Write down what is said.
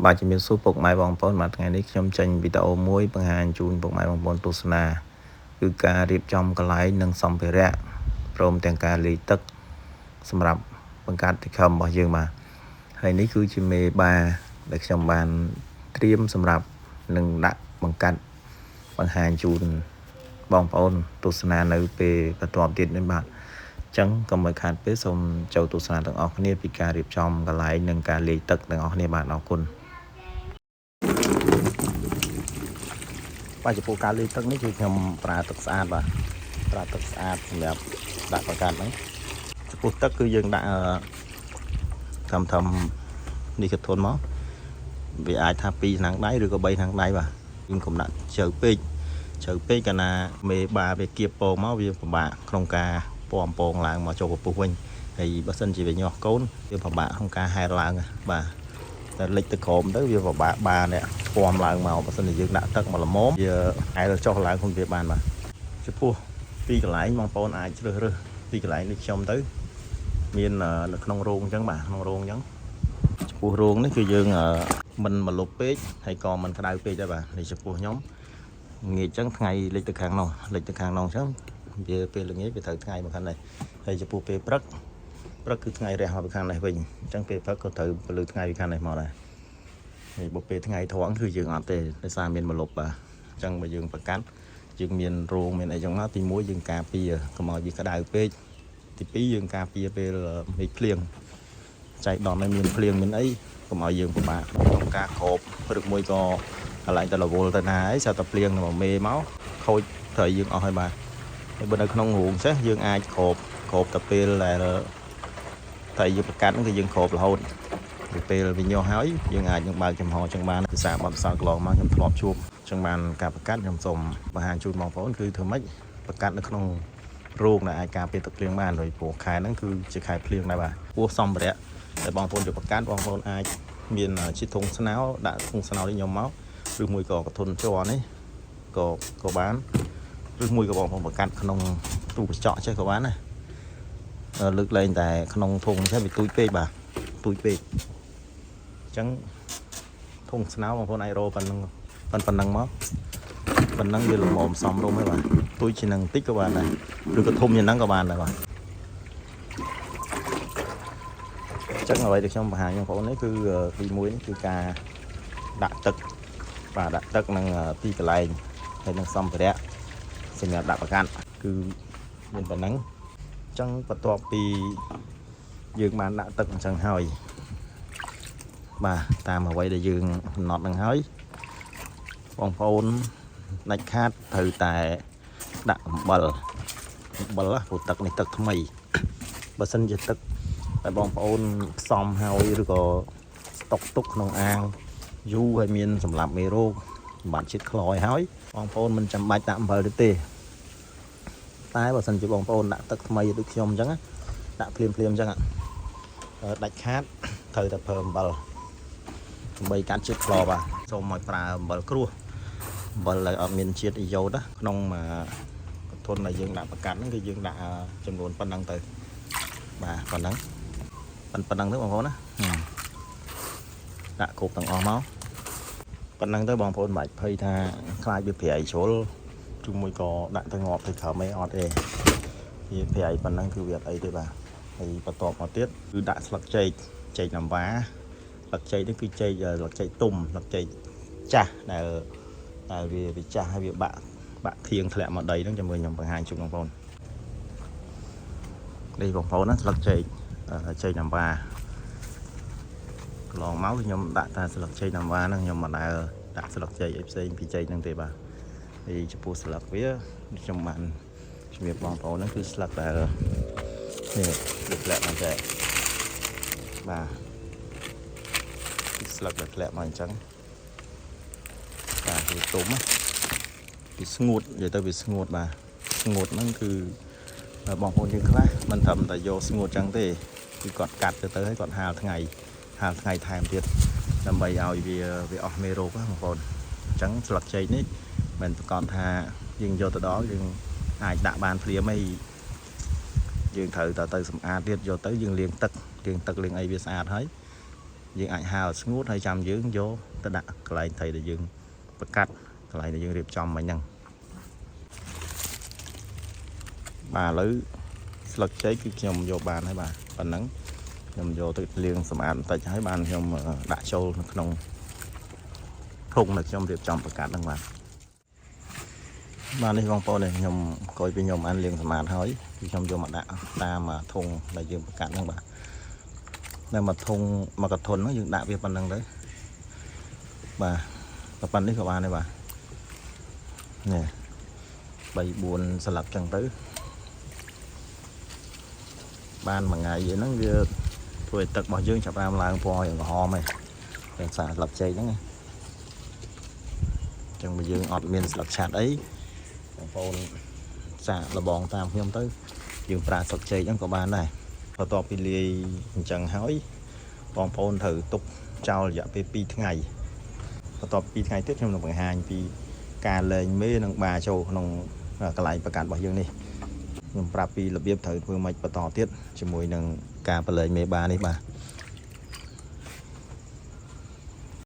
បាទជំរាបសួរពុកម៉ែបងប្អូនបាទថ្ងៃនេះខ្ញុំចេញវីដេអូមួយបង្ហាញជូនពុកម៉ែបងប្អូនទស្សនាគឺការរៀបចំកន្លែងនិងសម្ភារៈព្រមទាំងការលាយទឹកសម្រាប់បង្កាត់ទីខំរបស់យើងបាទហើយនេះគឺជាមេបាដែលខ្ញុំបានត្រៀមសម្រាប់នឹងដាក់បង្កាត់បង្ហាញជូនបងប្អូនទស្សនានៅពេលបន្ទាប់ទៀតនេះបាទចឹងកុំឲ្យខាតពេលសូមចូលទស្សនាទាំងអស់គ្នាពីការរៀបចំកន្លែងនិងការលាយទឹកទាំងអស់គ្នាបាទអរគុណ បាទចំពោះការលាយទឹកនេះគឺខ្ញុំប្រើទឹកស្អាតបាទប្រើទឹកស្អាតសម្រាប់ដាក់ប្រកាត់ហ្នឹងចំពោះទឹកគឺយើងដាក់ធំធំនេះកធនមកវាអាចថា2ឆ្នាំងដៃឬក៏3ឆ្នាំងដៃបាទយើងកុំដាក់ជ្រៅពេកជ្រៅពេកកាលណាមេបាវាគៀបពងមកវាពិបាកក្នុងការពំពងឡើងមកចូលពពុះវិញហើយបើសិនជាវាញាស់កូនវាពិបាកក្នុងការហែលឡើងបាទ តែលិចទៅក្រោមទៅវាពិបាកបាននេះពំឡើងមកបើសិនជាយើងដាក់ទឹកមកល្មមវាហែលចុះឡើងក្នុងវាបានបាទចំពោះទីកន្លែងបងប្អូនអាចជ្រើសរើសទីកន្លែងនេះខ្ញុំទៅមាននៅក្នុងរោងអញ្ចឹងបាទក្នុងរោងអញ្ចឹងចំពោះរោងនេះគឺយើងមិនមលុបពេកហើយក៏មិនក្តៅពេកដែរបាទនេះចំពោះខ្ញុំងាយអញ្ចឹងថ្ងៃលិចទៅខាងនោះលិចទៅខាងនោះអញ្ចឹងវាពេលល្ងាចវាត្រូវថ្ងៃមកខាងនេះហើយចំពោះពេលព្រឹកព្រឹកគឺថ្ងៃរះមកពីខាងនេះវិញអញ្ចឹងពេលព្រឹកក៏ត្រូវពលឺថ្ងៃពីខាងនេះមកដែរ ហើយបើពេលថ្ងៃត្រង់គឺយើងអត់ទេដោយសារមានម្លប់បាទអញ្ចឹងបើយើងប្រកាសយើងមានរោងមានអីចឹងមកទី1យើងការពារកុំឲ្យវាក្តៅពេកទី2យើងការពារពេលមេឃភ្លៀងចៃដន្យឲ្យមានភ្លៀងមានអីកុំឲ្យយើងពិបាកក្នុងការក្របឬមួយក៏កន្លែងទៅរវល់ទៅណាអីស្រាប់តែភ្លៀងទៅមកមេមកខូចត្រូវយើងអស់ហើយបាទហើយបើនៅក្នុងរោងចេះយើងអាចក្របក្របតែពេលដែលតែយើងប្រកាសហ្នឹងគឺយើងក្របរហូត ទៅពេលវាញាស់ហើយយើងអាចនឹងបើកចំហចឹងបានភាសាបទពិសោធន៍កន្លងមកខ្ញុំធ្លាប់ជួបចឹងបានការប្រកាសខ្ញុំសូមបង្ហាញជូនបងប្អូនគឺធ្វើម៉េចប្រកាសនៅក្នុងរោងដែលអាចការពារទឹកភ្លៀងបានដោយព្រោះខែហ្នឹងគឺជាខែភ្លៀងដែរបាទពោះសម្ភារៈដែលបងប្អូនយកប្រកាសបងប្អូនអាចមានជាធុងស្នោដាក់ធុងស្នោនេះខ្ញុំមកឬមួយក៏កធុនជ័រនេះក៏ក៏បានឬមួយក៏បងប្អូនប្រកាសក្នុងទូកញ្ចក់ចេះក៏បានដែរលើកលែងតែក្នុងធុងចេះវាទូចពេកបាទទូចពេក អញ្ចឹងធុងស្នោបងប្អូនអាចរកប៉ុណ្ណឹងប៉ុណ្ប៉ុណ្ណឹងមកប៉ុណ្ណឹងវាល្មមសមរម្យហើយបាទទូចជាងនឹងបន្តិចក៏បានដែរឬក៏ធំជាងហ្នឹងក៏បានដែរបាទអញ្ចឹងអ្វីដែលខ្ញុំបង្ហាញបងប្អូននេះគឺទី1នេះគឺការដាក់ទឹកបាទដាក់ទឹកនិងទីកន្លែងហើយនឹងសម្ភារៈសម្រាប់ដាក់ប្រកាត់គឺមានប៉ុណ្ណឹងអញ្ចឹងបន្ទាប់ពីយើងបានដាក់ទឹកអញ្ចឹងហើយ បាទតាមអ្វីដែលយើងកំណត់នឹងហើយបងប្អូនដាច់ខាតត្រូវតែដាក់អំបិលអំបិលណាព្រោះទឹកនេះទឹកថ្មីបើសិនជាទឹកតែបងប្អូនផ្សំហើយឬក៏ស្តុកទុកក្នុងអាងយូរហើយមានសម្រាប់មេរោគសម្បត្តិជាតិក្លយហើយបងប្អូនមិនចាំបាច់ដាក់អំបិលទេតែបើសិនជាបងប្អូនដាក់ទឹកថ្មីដូចខ្ញុំអញ្ចឹងណាដាក់ភ្លាមភ្លាមអញ្ចឹងដាច់ខាតត្រូវតែប្រើអំបិល ដើម្បីកាត់ជាតិក្លបាទសូមឲ្យប្រើអំបិលគ្រួសអំបិលដែលអត់មានជាតិអ៊ីយ៉ូតណាក្នុងមួយកធនដែលយើងដាក់ប្រកាត់ហ្នឹងគឺយើងដាក់ចំនួនប៉ុណ្ណឹងទៅបាទប៉ុណ្ណឹងប៉ុណ្ណឹងទៅបងប្អូនណាដាក់គ្រប់ទាំងអស់មកប៉ុណ្ណឹងទៅបងប្អូនមិនបាច់ភ័យថាខ្លាចវាប្រៃជ្រុលឬមួយក៏ដាក់ទៅងាប់ទៅក្រោមអីអត់ទេវាប្រៃប៉ុណ្ណឹងគឺវាអត់អីទេបាទហើយបន្ទាប់មកទៀតគឺដាក់ស្លឹកចេកចេកណាំវ៉ា ស្លឹកចេកនេះគឺចេកស្លឹកចេកទុំស្លឹកចេកចាស់ដែលដែលវាវាចាស់ហើយវាបាក់បាក់ធៀងធ្លាក់មកដីហ្នឹងចាំមើលខ្ញុំបង្ហាញជូនបងប្អូននេះបងប្អូនណាស្លឹកចេកចេកណាំវ៉ាកន្លងមកខ្ញុំដាក់តែស្លឹកចេកណាំវ៉ាហ្នឹងខ្ញុំមិនដែលដាក់ស្លឹកចេកអីផ្សេងពីចេកហ្នឹងទេបាទហើយចំពោះស្លឹកវាខ្ញុំបានជំរាបបងប្អូនហ្នឹងគឺស្លឹកដែលនេះវាធ្លាក់មកចេកបាទ ស្លឹកដែលធ្លាក់មកអញ្ចឹងបាទវាទុំណាវាស្ងួតនិយាយទៅវាស្ងួតបាទស្ងួតហ្នឹងគឺបងប្អូនយើងខ្លះមិនត្រឹមតែយកស្ងួតអញ្ចឹងទេគឺគាត់កាត់ទៅទៅហើយគាត់ហាលថ្ងៃហាលថ្ងៃថែមទៀតដើម្បីឲ្យវាវាអស់មេរោគណាបងប្អូនអញ្ចឹងស្លឹកចេកនេះមិនប្រកាសថាយើងយកទៅដល់យើងអាចដាក់បានភ្លាមអីយើងត្រូវតែទៅសម្អាតទៀតយកទៅយើងលាងទឹកលាងទឹកលាងអីវាស្អាតហើយ យើងអាចហាលស្ងួតហើយចាំយើងយកទៅដាក់កន្លែងត្រីដែលយើងបង្កាត់កន្លែងដែលយើងរៀបចំមិញហ្នឹងបាទឥឡូវស្លឹកចេកគឺខ្ញុំយកបានហើយបាទប៉ុណ្ណឹងខ្ញុំយកទៅលាងសម្អាតបន្តិចហើយបានខ្ញុំដាក់ចូលនៅក្នុងធុងដែលខ្ញុំរៀបចំបង្កាត់ហ្នឹងបាទបាទនេះបងប្អូននេះខ្ញុំក្រោយពីខ្ញុំអានលាងសម្អាតហើយគឺខ្ញុំយកមកដាក់តាមធុងដែលយើងបង្កាត់ហ្នឹងបាទនៅមួយធុងមួយកធុនហ្នឹងយើងដាក់វាប៉ុណ្្នឹងទៅបាទប៉ុណ្្នេះក៏បានដែរបាទនេះ3 4ស្លាបចឹងទៅបានមួយថ្ងៃអីហ្នឹងវាធ្វើឲ្យទឹករបស់យើងចាប់ផ្ដើមឡើងពណ៌យ៉ាងក្រហមហើយទាំងសារស្លឹកចេកហ្នឹងណាចឹងបើយើងអត់មានស្លឹកឆាត់អីបងប្អូនសាកលបងតាមខ្ញុំទៅយើងប្រើស្លឹកចេកហ្នឹងក៏បានដែរបន្ទាប់ពីលាយអញ្ចឹងហើយបងប្អូនត្រូវទុកចោលរយៈពេល2ថ្ងៃបន្ទាប់ពី2ថ្ងៃទៀតខ្ញុំនឹងបង្ហាញពីការលែងមេនិងបាចូលក្នុងកន្លែងប្រកាន់របស់យើងនេះខ្ញុំប្រាប់ពីរបៀបត្រូវធ្វើម៉េចបន្តទៀតជាមួយនឹងការប្រឡែងមេបានេះបាទ។